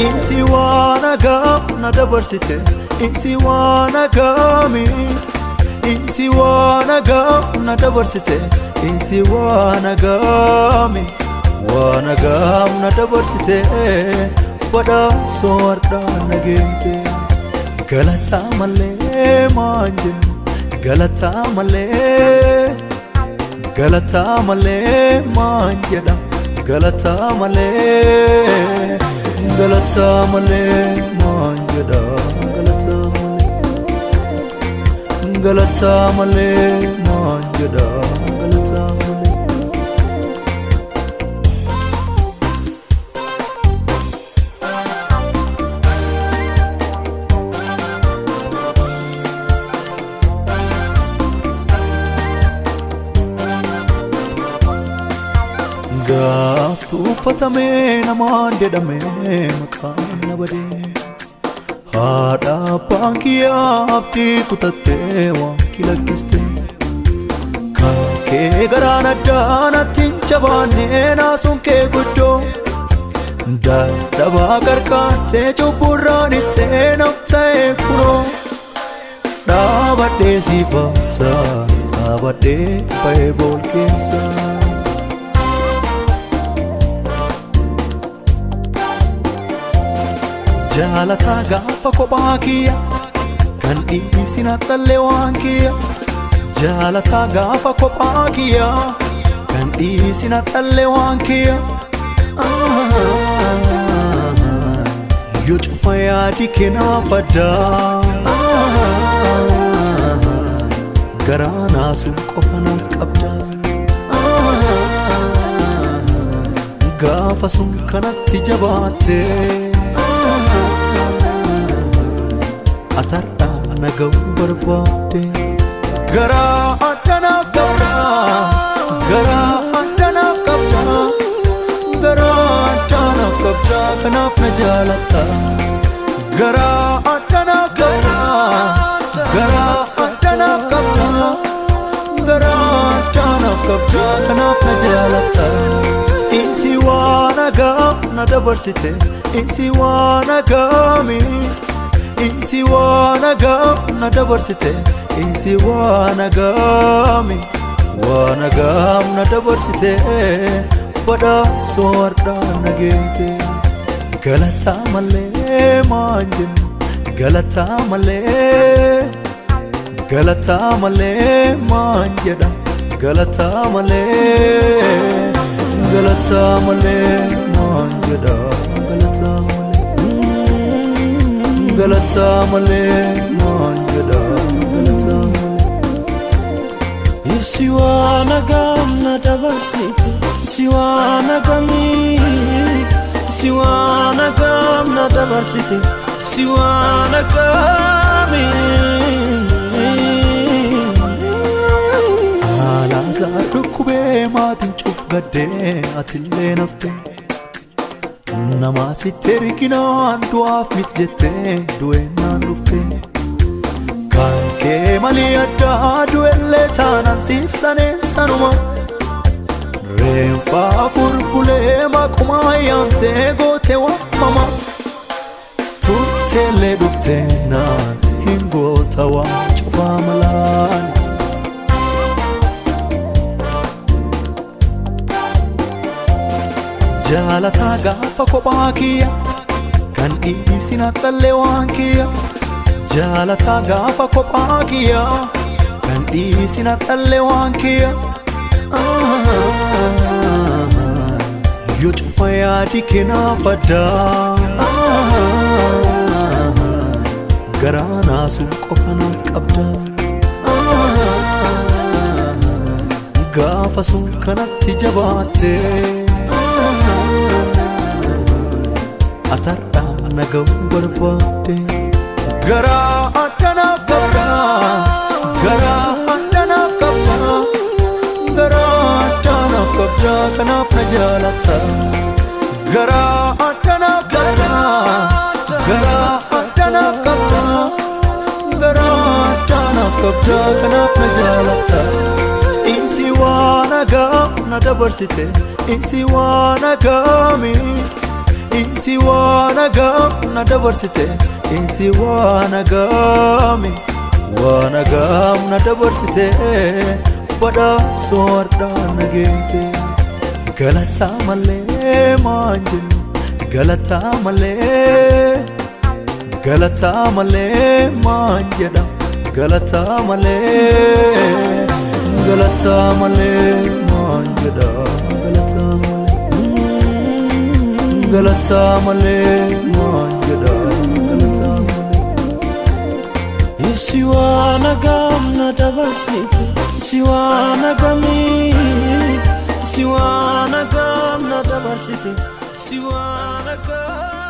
Isi waan agam na dabarsite, isi waan agami, isi waan agam na dabarsite, isi waan agami, waan agam na dabarsite, badhaasoo har'aan na geente. Galataa malee maan jennu, galataa malee, galataa malee maan jedha, galataa malee. Galataa malee maan jedha, galataa malee, galataa malee maan jedha, galataa malee. Gaaftu uffatamee namaan jedhamee maqaan na badee, haadha abbaan kiyyaa abdii kutattee waan kilakkiste. Kan kee garaan addaa natti hin jabaanne, naasuun kee guddoo, dadhabaa qarqaattee cubburraan ittee nam ta'e kunoo. Dhaabadhee si faarsaa, dhaabadhee ba'ee bool keessa. Jaalataa gaafa kophaa kiyya kan dhiisin haxallee waan kiyya. Jaalataa gaafa kophaa kiyya kan dhiisin haxallee waan kiyya. Yoo cufa yaadi kennaaf addaa, garaa naasuun qofa naaf qabda. Gaafa sun kanatti jabaattee atarraa na ga'uu barbaadde. Garaa addanaaf qabda, garaa addanaaf qabda, garaa addanaaf qabda, kanaaf na jaalatta. Garaa addanaaf qabda, garaa addanaaf qabda, garaa addanaaf qabda, kanaaf na jaalatta. Isi waan agam na dabarsite, isi waan agami, isi waan agam na dabarsite, isi waan agami, waan agam na dabarsite, badhaasoo har'aan na geente. Galataa malee maan jennu, galataa malee, galataa malee maan jedha, galataa malee, galataa malee maan jedha, galataa malee, galataa malee maan jedha, galataa malee. Isi waan agam na dabarsite, isi waan agamii, isi waan agam na dabarsite, isi waan agamii. Alaazaar dhukkubee maatiin cuuf gaddee atillee nafte. Namaa sitti erginaan du'aaf miti jettee du'eennaan dhufte. Kan kee malii addaa du'ellee taanaan siif saneen sanuma. Reenfa afur bulee maqumaa yaamtee goote waamama. Turteellee dhuftee naan hin goota waan cufaa malaan. Jaalataa gaafa kophaa kiyya kan dhiisin haxallee waan kiyya. Jaalataa gaafa kophaa kiyya kan dhiisin haxallee waan kiyya. Yoo cufa yaadi kennaaf addaa, garaa naasuun qofa naaf qabda. Gaafa sun kanatti jabaattee. Atarraa na ga'uu barbaadde. Garaa addanaaf qabda, garaa addanaaf qabda, garaa addanaaf qabda, kanaaf na jaalatta. Garaa addanaaf qabda, garaa addanaaf qabda, garaa addanaaf qabda, kanaaf na jaalatta. Isi waan agam na dabarsite, isi waan agami, isi waan agam na dabarsite, isi waan agami, waan agam na dabarsite, badhaasoo har'aan na geente. Galataa malee maan jennu, galataa malee, galataa malee maan jedha, galataa malee, galataa malee maan jedha, galataa malee, galataa malee maan jedha, galataa malee. Si waan agam na dabarsite, si waan agamii, si waan agam na dabarsite, si waan agam.